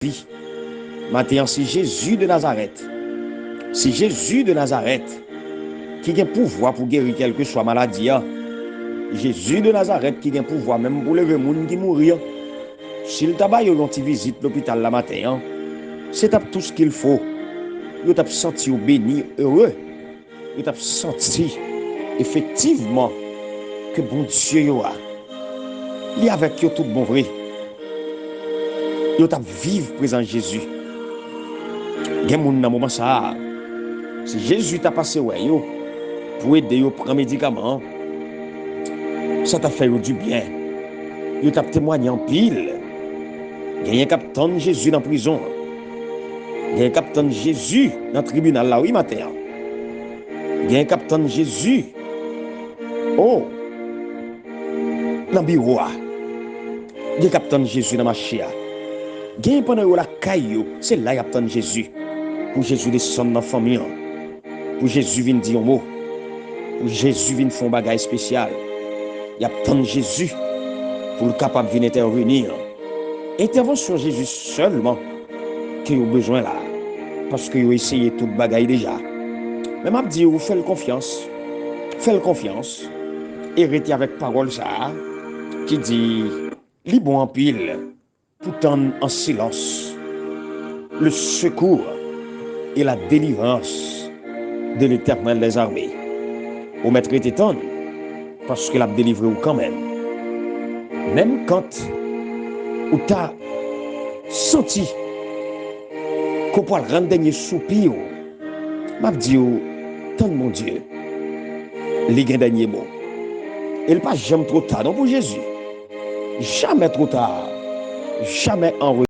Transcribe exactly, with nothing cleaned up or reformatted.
vi. Maten an, se Jezi de Nazarèt. Se Jezi de Nazarèt ki gen pouvwa pou geri kèlkeswa maladi a. Jezi de Nazarèt ki gen pouvwa menm pou leve moun ki mouri an. Si l ta ba yo yon ti vizit lopital la maten an, se t ap tout ce qu'il faut. Yo t ap santi yo beni, ere. Yo t ap santi efektivman ke Bondye yo a, li avèk yo tout bon vre. Yo t ap viv prezans Jezi. Gen moun nan moman sa a, si Jezi ta pase wè yo pou ede yo pran medikaman an, sa t ap fè yo dibyen. Yo t ap temwanye anpil. Genyen k ap tann Jezi nan prizon an. Genyen k ap tann Jezi nan tribinal la, wi, maten an. Genyen k ap tann Jezi, o, nan biwo a. Genyen k ap tann Jezi nan mache a. Genyen pandan yo lakay yo, se la y ap tann Jezi. Pou Jezi desann nan fanmi an. Pou Jezi vin di yon mo. Pou Jezi vin fè yon bagay espesyal. Y ap tann Jezi pou l kapab vin entèveni. Entèvansyon Jezi sèlman ke yo bezwen la, paske yo eseye tout bagay deja. Men m ap di w, fè l konfyans. Fè l konfyans. E rete avèk pawòl sa a ki di, li bon anpil pou tann an silans le secours et la délivrance de l'Éternel des armées. Ou mèt rete tann, paske l ap delivre w kanmenm. Menm kan ou ta santi ke w pral rann dènye soupi w, m ap di w, tann Bondye. Li gen dènye mo. E l pa janm twò ta non pou Jezi. Jamè twò ta. Jamè an